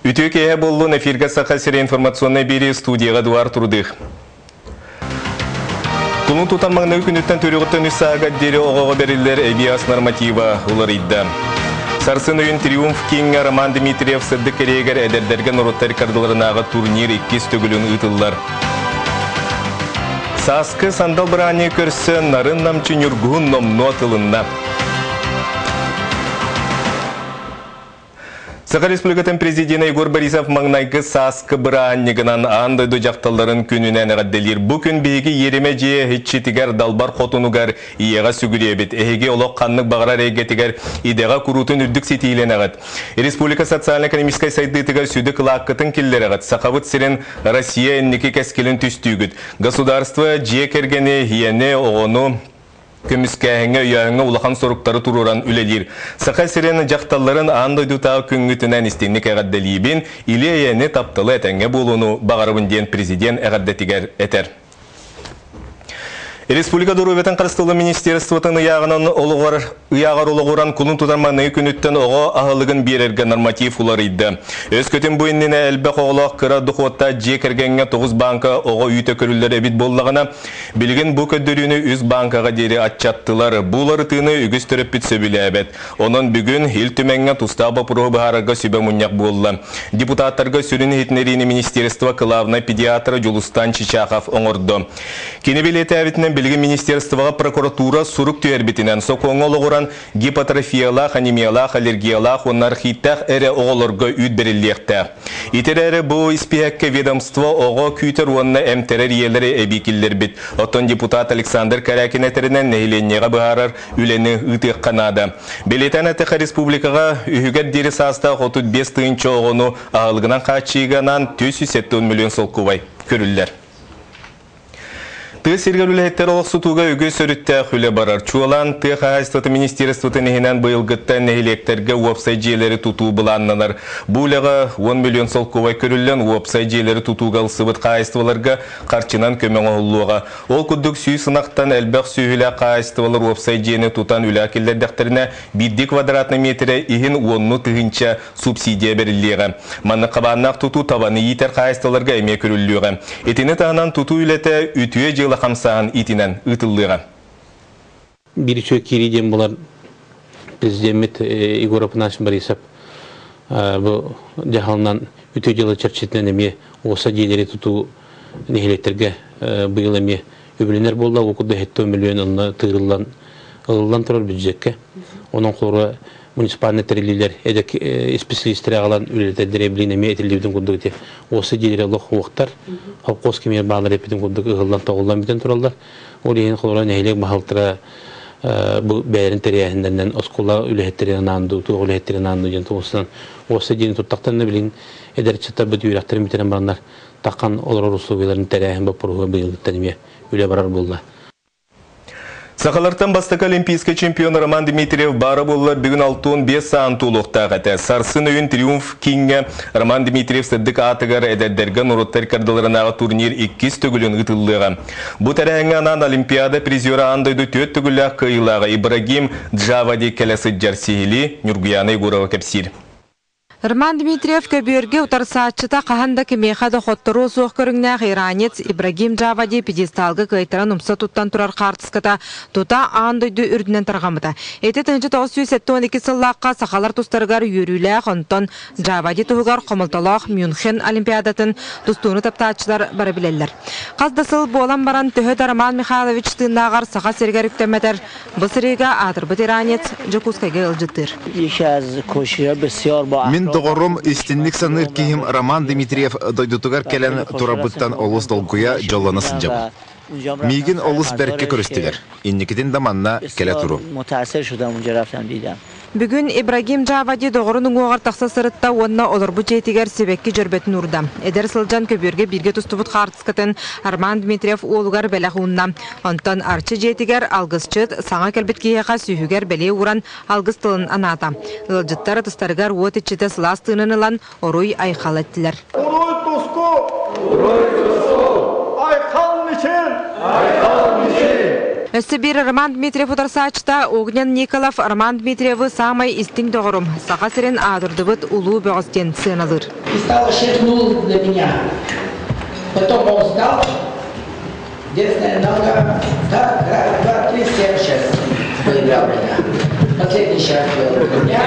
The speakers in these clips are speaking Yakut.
Үтүө киэһэ буоллун, эфиргэ Саха сирэ информационнай биэрии студияҕа Эдуард Рудых. Кулун тутар маҥнайгы күнүттэн төрүөҕүттэн үс сааһыгар диэри оҕоҕо бэриллэр эбии ас норматива уларыйда. Сарсын өйүн Триумф Кинг Роман Дмитриев сырдык кэриэгэр эдэрдэргэ норуоттар иккардыларынааҕы турнир иккис төгүлүн ыытыллар. Сааскы сандал быраанньыгы көрсө нарын намчы ньургуһун номнуо тылынна. Саха Республикатын президенэ Егор Борисов маҥнайгы сааскы бырааһынньыгынан аан дойду дьахталларын күнүнэн эҕэрдэлиир. Бу күн биһиги иэримэ дьиэ иччитигэр, далбар хотунугар ийэҕэ сүгүрүйэбит. Эһиги олох ханнык баҕарар эйгэтигэр идэҕэ куруутун үрдүк ситиилэнэҕит. Республика социально-экономическай сайдыытыгар сүдү кылааккытын киллэрэҕит. Сахабыт сирин Россия инники кэскилин түстүүгүт. Государство дьиэ кэргэни, ийэни, оҕону көмүскээһиҥҥэ, өйөөһүҥҥэ улахан соруктары туруоран үлэлиир. Саха сирин дьахталларын аан дойдутааҕы күҥҥүтүнэн истиҥник эҕэрдэлиибин, или-эйэни, тапталы, этэҥҥэ буолууну баҕарабын диэн президент эҕэрдэтигэр этэр. Республика доруобуйатын харыстабылын министерствотын ыйааҕынан олоҕор ыйааҕар олоҕуран кулун тутар маҥнайгы күнүттэн оҕо аһылыгын биэрэргэ норматив уларыйда. Өскөтүн бу иннинэ элбэх оҕолоох кыра дохуоттаах дьиэ кэргэҥҥэ тоҕус бааҥка оҕо үүтэ көрүллэр эбит буоллаҕына, Билигин бу көрдөрүүнү үс бааҥкаҕа диэри аччаттылар. Бу уларытыыны үгүс төрөппүт сөбүлээбэт. Онон бүгүн Ил Түмэҥҥэ тустаах боппуруоһу быһаарарга сүбэ мунньах буолла. Депутаттарга сүрүн иһитиннэриини министерство кылаабынай педиатра Дьулустан Чичахов оҥордо. Кини бэлиэтээбитинэн, билигин министерствоҕа прокуратура сурук түһэрбитинэн, сокуоҥҥа олоҕуран гипотрофиялаах, анемиялаах, аллергиялаах уонна архиттаах эрэ оҕолорго үүт бэриллиэхтээх. Ити эрээри бу испииһэккэ ведомство оҕо күүтэр уонна эмтэрэр ийэлэри эбии киллэрбит. Оттон депутат Александр Корякин этэринэн, нэһилиэнньэҕэ быһаарар үлэни ыытыахха наада. Бэлиэтээн эттэххэ, республикаҕа үһүгэр диэри саастаах 35 тыһыынча оҕону аһылыгынан хааччыйыыга анаан 470 миллион солкуобай көрүллэр. Тыа сиригэр үлэһиттэр олохсутууга үгүс өрүттээх үлэ барар. Чуолаан тыа хаһаайыстыбатын министерствотын иһинэн быйылгыттан нэһилиэктэргэ уопсай дьиэлэри тутуу былааннанар. Бу үлэҕэ 10 миллион солкуобай көрүллэн, уопсай дьиэлэри тутууга ылсыбыт хаһаайыстыбаларга харчынан көмө оҥоһуллуоҕа. Ол курдук сүүс ынахтан элбэх сүөһүлээх хаһаайыстыбалар уопсай дьиэни тутан үлэҕэ киллэрдэхтэринэ, биирдии квадратнай миэтэрэ иһин уонну тыһыынча субсидия бэриллиэҕэ. Маннык хабааннаах тутуу табаны иитэр хаһаайыстыбаларга эмиэ көрүллүөҕэ. Итини таһынан тутуу үлэтэ үтүө дьыала хамсааһын иитинэн ыытыллыаҕа. Биир үчүгэй киирии диэн буолар президеммит Егор Афанасьевич Борисов бу дьаһалынан үтүө дьыала чэрчитинэн эмиэ уоса дьиэлэри тутуу нэһилиэктэргэ быйыл эмиэ үбүлэнэр буолла. Ол курдук 70 миллион онно тыырыллан ылыллан турар бюджекка. Онон холобура муниципальнай тэриллиилэр эдэр исписэлиистэри аҕалан үлэлэтэллэр билин эмиэ этиллибитин курдук ити уоса дьиэлэрэ олох уохтар холкуос кэмигэр бааллар эппитин курдук ыһыллан тоҕуллан бүтэн тураллар. Ол иһин холобура нэһилиэк баһылыктара бу бэйэлэрин тэрээһиннэринэн оскуола үлэһиттэрин анаан дуу, туох үлэһиттэрин анаан дуу диэн туһустан уоса дьиэни туттахтарына билин эдэр ыччаттарбыт үөрэхтэрин бүтэрэн бараннар таххан олорор условияларын тэрээһин боппуруоһа быйылгыттан эмиэ үлэ барар буолла. Сахалартан бастакы олимпийскай чемпион Роман Дмитриев баара буоллар бүгүн 65 саан туолуохтаах этэ. Сарсын өйүн Триумф Кингэ Роман Дмитриев сырдык аатыгар эдэрдэргэ норуоттар ыккардыларынааҕы турнир иккис төгүлүн ыытыллыаҕа. Бу тэрээһиҥҥэ анаан Олимпиада призера аан дойду түөрт төгүллээх кыайыылааҕа Ибрагим Джавади кэлэ сылдьар сиһилии Ньургуйаана Егорова кэпсиир. Роман Дмитриев көбүөргэ утарсааччыта хаһан да кимиэхэ да хотторуо суох көрүҥнээх иранец Ибрагим Джавади пьедесталга кыайтаран умса туттан турар хаартыската тута аан дойду үрдүнэн тарҕаммыта. Ити 1972 сыллаахха сахалар тустарыгар үөрүүлээх, онтон Джавади туһугар хомолтолоох Мюнхен Олимпиадатын тустууну таптааччылар бары билэллэр. Хас да сыл буолан баран төһө да Роман Михайлович тыыннааҕар Саха сиригэр үктэммэтэр, Бу сырыыга аатырбыт иранец Дьокуускайга ыалдьыттыыр. Мин доҕорум, истинник саныыр киһим Роман Дмитриев дойдутугар кэлэн турарбыттан олус долгуйа, дьоллоно сылдьабын. Миигин олус бэркэ көрүстүлэр. Инникитин да манна кэлэ туруом. Бүгүн Ибрагим Джавади доҕорун уҥуоҕар тахса сырытта уонна олорбут дьиэтигэр сибэкки дьөрбөтүн уурда. Эдэр сылдьан көбүөргэ бииргэ тустубут хаартыскатын Арман Дмитриев уолугар бэлэх уунна. Онтон Арчы дьиэтигэр алгысчыт саҥа кэлбит киһиэхэ сүүһүгэр бэлиэ ууран алгыс тылын анаата. Ыалдьыттар ытыстарыгар уот иччитэ сылаас тыынын ылан оруй айхал эттилэр. Уруй туску! Уруй туску! Айхал мичил! Айхал мичил! Өссө биир Роман Дмитриев утарсааччыта Огнен Николов Роман Дмитриевы саамай истиҥ доҕорум, Саха сирин аатырдыбыт улуу бөҕөс диэн сыаналыыр. И стало 6-0 для меня. Потом он встал, Детская нога, так, раз, два, три, семь, шесть. Проиграл меня. Последний шаг был у меня,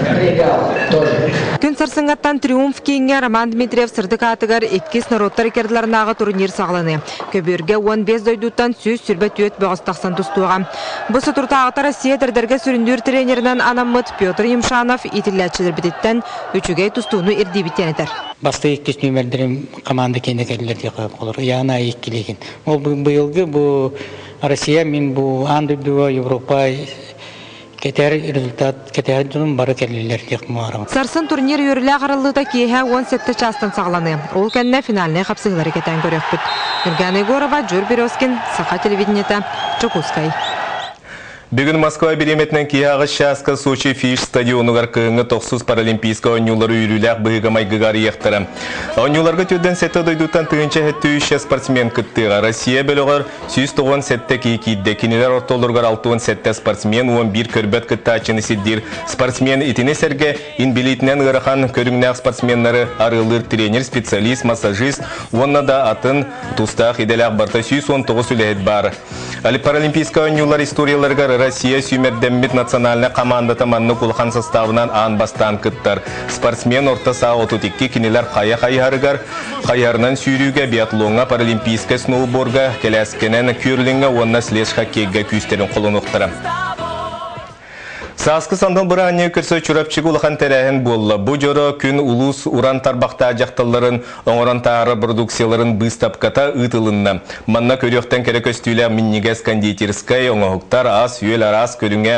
проиграл тоже. Күн сарсыҥҥаттан Триумф кииҥҥэ Роман Дмитриев сырдык аатыгар иккис норуоттар иккардыларынааҕы турнир саҕаланыы. Көбүөргэ 15 дойдуттан 124 бөҕөс тахсан тустуоҕа. Бу соторутааҕыта Россия эдэрдэргэ сүрүннүүр тренеринэн анаммыт Петр Емшанов иитиллээччилэрбититтэн үчүгэй тустууну ирдиибит диэн этэр. Бастакы иккис нүөмэрдэрим команда киэнэ кэллэр диэххэ олор Яна иккилиигин. Ол быйылгы бу Россия мин бу аан дойдуга Европа кэтэр результат кэтэр дьонум бары кэллилэр диэх маарам. Сарсын турнир үөрүүлээх арыллыыта киэһэ 17 чаастан саҕаланыа. Ол кэннэ финальнай хапсыһыылары кэтээн көрүөхпүт. Нюргана Егорова, Дьур Березкин, Саха телевидениета, Дьокуускай. Бүгүн Москва бириэмэтинэн киһи аҕыс чааска Сочи Фиш стадионугар кыһыҥҥы тохсус паралимпийскай оонньуулары үөрүүлээх быһыыга-майгыга арыйыахтара. Оонньууларга түрдэн сэттэ дойдуттан тыһыынча сэттэ спортсмен кыттыаҕа. Россия бөлөҕөр 197 киһи киирдэ. Кинилэр ортолоругар 67 спортсмен, 11 көрбөт кыттааччыны сирдиир спортсмен. Итини сэргэ инбилиитинэн ыарахан көрүҥнээх спортсменнары арыаллыыр тренер, специалист, массажист уонна да атын тустаах идэлээх барыта 119 үлэһит баар. Паралимпийскай оонньуулар историяларыгар Россия сүүмэрдэммит национальнай хамаандата маннык улахан составынан аан бастаан кыттар. Спортсмен орто саа 32 кинилэр хайа хайыһарыгар, хайыһарынан сүүрүүгэ, биатлоҥҥа, паралимпийскай сноуборга, кэлээскэнэн керлиҥҥэ уонна следж-хоккейга күүстэрин холонуохтара. Сааскы сандал быраанньыгы көрсө Чурапчыга улахан тэрээһин буолла. Бу дьоро күн улуус уран тарбахтаах дьахталларын оҥорон таһаарар продукцияларын быыстапката ыытылынна. Манна көрүөхтэн кэрэ көстүүлээх минньигэс кондитерскай оҥоһуктар, ас-үөл араас көрүҥэ,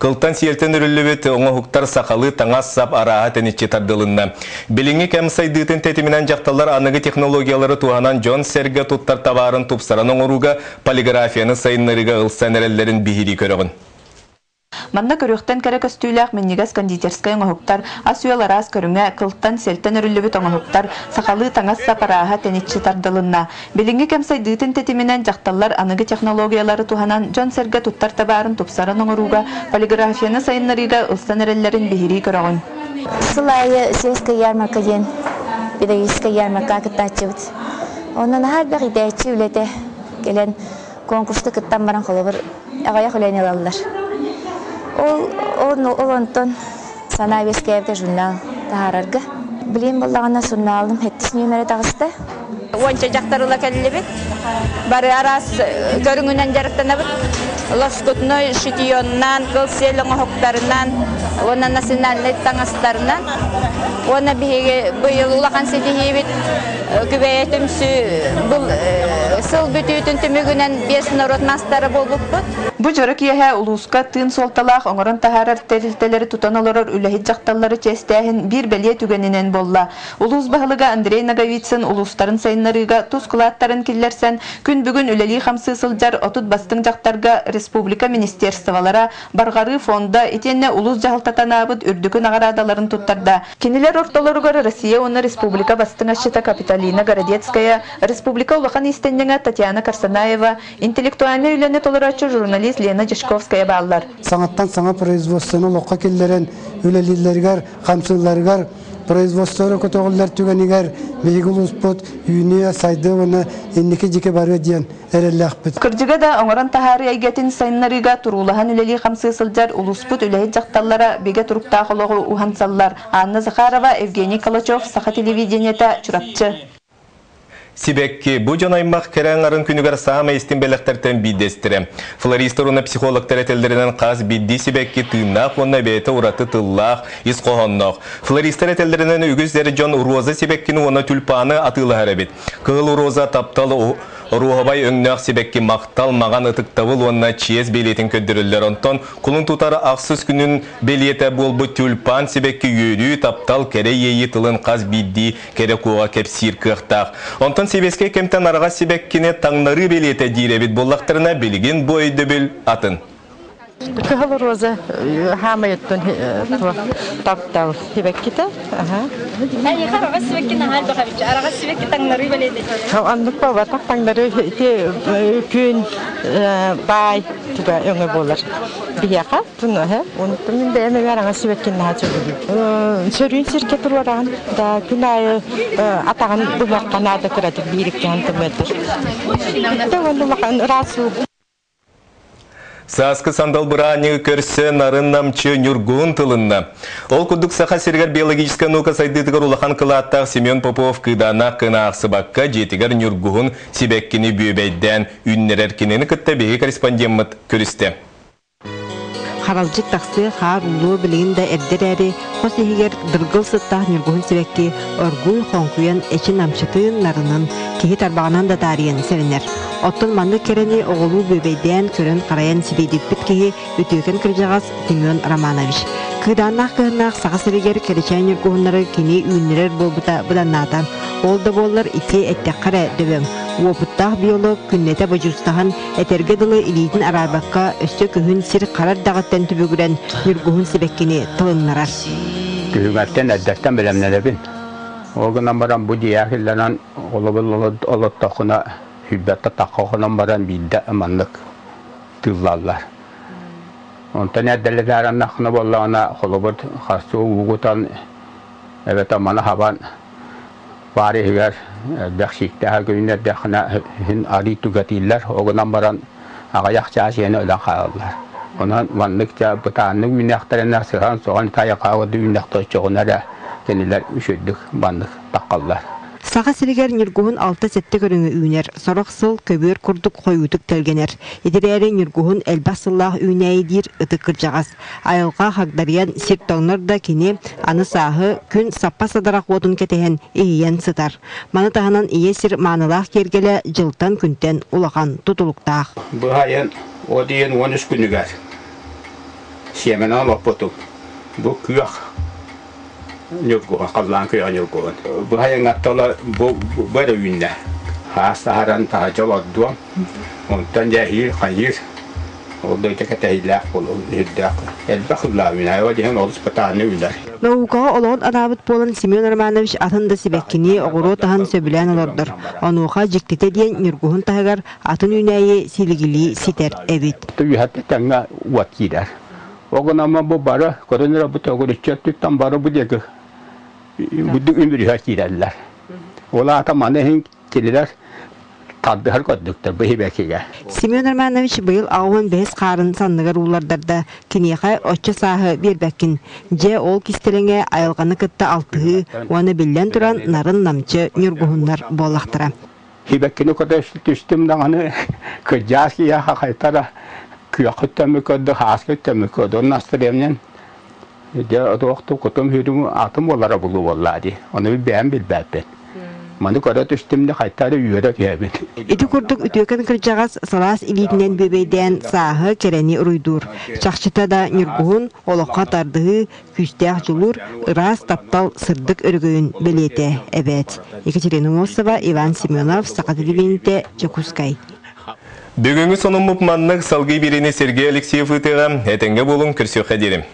кылтан-сиэлтэн өрүллүбүт оҥоһуктар сахалыы таҥас-сап арааһа тэниччи тардылынна. Билиҥҥи кэм сайдыытын тэтиминэн дьахталлар аныгы технологиялары туһанан дьон-сэргэ туттар табаарын тупсаран оҥорууга полиграфияны сайыннарыыга ылсан эрэллэрин биһирии көрөҕүн. Манна көрүөхтэн кэрэ көстүүлээх минньигэс кондитерскай оҥоһуктар, ас-үөл араас көрүҥэ, кылтан, сиэлтэн өрүллүбүт оҥоһуктар, сахалыы таҥас-сап арааһа тэниччи тардылынна. Билиҥҥи кэм сайдыытын тэтиминэн дьахталлар аныгы технологиялары туһанан дьон-сэргэ туттар табаарын тупсаран оҥорууга, полиграфияны сайыннарыыга ылсан эрэллэрин биһирии көрөҕүн. Сыл аайы сельская ярмарка диэн педагогическая ярмарка кыттааччыбыт. Онон наһаа элбэх иитээччи үлэтэ кэлэн конкурска кыттан баран холобур аҕыйах үлэни ылаллар. Ол, ол, ол онтон санаа үөскээбитэ журнал таһаарарга. Билигин буоллаҕына сурунаалым сэттис нүөмэрэ таҕыста. Уонча дьахтар ыла кэллибит. Бары араас көрүҥүнэн дьарыктанабыт. Лоскутной шитьённан, кыл сиэл оҥоһуктарынан уонна национальнай таҥастарынан. Уонна биһиги быйыл улахан ситиһиибит Күбэйэ түмсүү бұл сыл бүтүүтүн түмүгүнэн биэс норуот маастара буолбуппут. Бу дьоро киэһэ улууска тыын суолталаах оҥорон таһаарар тэрилтэлэри тутан олорор үлэһит дьахталлары чиэстээһин биир бэлиэ түгэнинэн буолла. Улуус баһылыга Андрей Ноговицын улуустарын сайыннарыыга тус кылааттарын киллэрсэн, күн бүгүн үлэлии-хамсыы сылдьар 30 бастыҥ дьахтарга республика министерстволара, Барҕарыы фонда итиэннэ улуус дьаһалтата анаабыт үрдүкү наҕараадаларын туттарда. Кинилэр ортолоругар Россия уонна республика бастыҥ асчыта Капитолина Городецкая, республика улахан иистэнньэҥэ Татьяна Карсанаева, интеллектуальнай үлэни толорооччу журналист Лена Дьячковская бааллар. Саҥаттан саҥа производствоны олоххо киллэрэн үлэлииллэригэр, хамсыылларыгар производство көтөҕүллэр түгэнигэр биһиги улууспут үүнүө, сайдыа уонна инники дьики барыа диэн эрэллээхпит. Кырдьыга да, оҥорон таһаарыы эйгэтин сайыннарыыга туруулаһан үлэлии-хамсыы сылдьар улууспут үлэһит дьахталлара бигэ туруктаах олоҕу уһансаллар. Анна Захарова, Евгений Калачев, Саха телевидениета, Чурапчы. Сибэкки бу дьон аймах кэрэ аҥарын күнүгэр саамай истин бэлэхтэртэн биирдэстэрэ. Флористар уонна психологтар этэллэринэн хас биирдии сибэкки тыыннаах уонна бэйэтэ ураты тыллаах, ис хоһоонноох. Флористар этэллэринэн үгүс эр дьон роза сибэккини уонна тюльпаны атыылаһар эбит. Кыһыл роза таптал Оруоһабай өҥнөөх сибэкки махтал, маҕан ытыктабыл уонна чиэс бэлиэтин көрдөрөллөр. Онтон кулун тутар ахсыс күнүн бэлиэтэ буолбут тюльпан сибэкки үөрүү, таптал, кэрэ иэйии тылын хас биирдии кэрэ куоҕа кэпсиир кыахтаах. Онтон сэбиэскэй кэмтэн араҕас сибэккини таҥнарыы бэлиэтэ диир эбит буоллахтарына, билигин бу өйдөбүл атын. Кыһыл роза хаамайыттан таптал сибэккитэ. Эйиэхэ араҕас сибэкки наһаа элбэх эбит. Араҕас сибэкки таҥнарыы бэлиэтэ. Оннук буолбатах таҥнарыы ити күн баай туга өҥө буолар. Биһиэхэ тунаһы онтон мин бэйэм эмиэ араҥас сибэккин наһаа сөбүлүүбүн. Сөрүүн сиргэ туруораҕын да күн аайы атаҕын быһыахха наада кыратык биир икки сантиметр. Уонна улахан ыраас уу. Сааскы сандал быраанньыгы көрсө нарын намчы ньургуһун тылынна. Ол курдук Саха сиригэр биологическай наука сайдыытыгар улахан кылааттаах Семен Попов кыыдааннаах кына аахсыбакка дьиэтигэр ньургуһун сибэккини бүөбэйдээн үүннэрэр кинини кытта биһиги корреспондеммыт көрүстэ. Харалдьык тахсыа хаар уулуо билигин да эрдэ эрээри, хос иһигэр дыргыл сыттаах ньургуһун сибэкки оргууй хоҥкуйан эчин амчытыын нарынын киһи тарбаҕынан да таарыйан сэрэнэр. Оттон маннык кэрэни оҕолуу бүөбэйдээн көрөн-харайан сибиэдиппит киһи үтүөкэн кырдьаҕас Семен Романович. Кыыдааннаах кыһыннаах Саха сиригэр кэрэчээн ньургуһуннары кини үүннэрэр буолбута быданнаата. Ол да буоллар ити эттэххэ эрэ дөбөҥ. Уопуттаах биолог күннэтэ бодьуустаһан Этэргэ дылы илиитин араарбакка өссө күһүн сир хара эрдэҕиттэн түбүгүрэн ньургуһун сибэккини тылыннарар. Күһүҥэттэн эрдэттэн бэлэмнэнэбин. Ол гынан баран бу дьиэҕэ киллэрэн олобун олоттоххуна сүүрбэттэ тахха хонон баран биирдэ маннык тыыллаллар. Онтон эрдэлэтээраннаххына буоллаҕына холобур харсы уугутан эбэтэр маны хабан Баар иһигэр элбэх сииктээх күннэрдэххинэ иһин арыы түгэтииллэр, ол гынан баран аҕыйах чаас иһэн өлөн хаалаллар. Онон маннык дьэ бытааннык үүннэхтэринэ сыһан-соҕон тайахаабыт үүннэхтэр оччоҕуна эрэ кинилэр үчүгдүк маннык таххаллар. Саха сиригэр ньургуһун алта-сэттэ көрүҥэ үүнэр, сорох сыл көбүөр курдук хойуутук тэлгэнэр. Ити эрээри ньургуһун элбэх сыллаах үүнээйи диир ытык кырдьаҕас. Айылҕа хагдарыйан сир тоҥнор да кини аны сааһы күн саппа садарах уотун кэтэһэн иһийэн сытар. Маны таһынан ийэ сир маанылаах киэргэлэ дьылтан-күнтэн улахан тутулуктаах. Быһайын от ыйын 13 күнүгэр сиэмэнэн олоппутум. Бу күөх ньургуһун, халлаан күөҕэ ньургуһун. Быһайын аттала бу бу эрэ үүннэ. Хаас таһаран таһырдьа олордуом. Онтон дьэ эһиил хайыыр Ол дойду кэтэһиилээх буолуо үрдээх. Элбэх ыллаа үүнээйи диэн олус бытаанны үүнэр. Наукаҕа олоҕун анаабыт буолан Семен Романович атын да сибэккини, оҕуруот аһын сөбүлээн олордор. Онуоха дьиктитэ диэн ньургуһун таһыгар атын үүнээйи силигилии ситэр эбит. Үһэттэ тэҥҥэ уот киирэр. Ол гынан бу бары көрөн эрэ бу төгүрүччү өттүттэн бары бу диэки бүдүк үмүрүһэ киирэллэр. Ол аата маны иһин Кинилэр тардыһар көрдүктэр бу сибэкигэ. Семен Романович быйыл 85 хаарын санныгар ууллардарда киниэхэ оччо сааһы биэрбэккин. Дьэ, ол кистэлэҥэ айылҕаны кытта алтыһыы уонна биллэн туран нарын-намчы ньургуһуннар буоллахтара. Сибэккини көрө түстүм даҕаны кырдьаас киһиэхэ хайтара күөххүттэн көрдө, хааскыттан көрдө. Онно астырыамньан Дьэ, туохтуу кутум-сүрүм атын буолара булуу буоллаа дии. Ону бэйэм билбэппин. Маны көрө түстүм да хайта эрэ үөрэ түһэбин. Ити курдук үтүөкэн кырдьаҕас сылаас илиитинэн бүөбэйдээн сааһы, кэрэни уруйдуур. Чахчыта да ньургуһун, олоххо тардыһыы, күүстээх дьулуур, ыраас таптал сырдык өрөгөйүн бэлиэтэ эбээт. Екатерина Мосова, Иван Семенов, Саха телевидениетэ, Дьокуускай. Бүгүҥҥү сонуммут маннык салгыы биэриини Сергей Алексеев ыытыаҕа. Этэҥҥэ буолуҥ, көрсүөххэ диэри.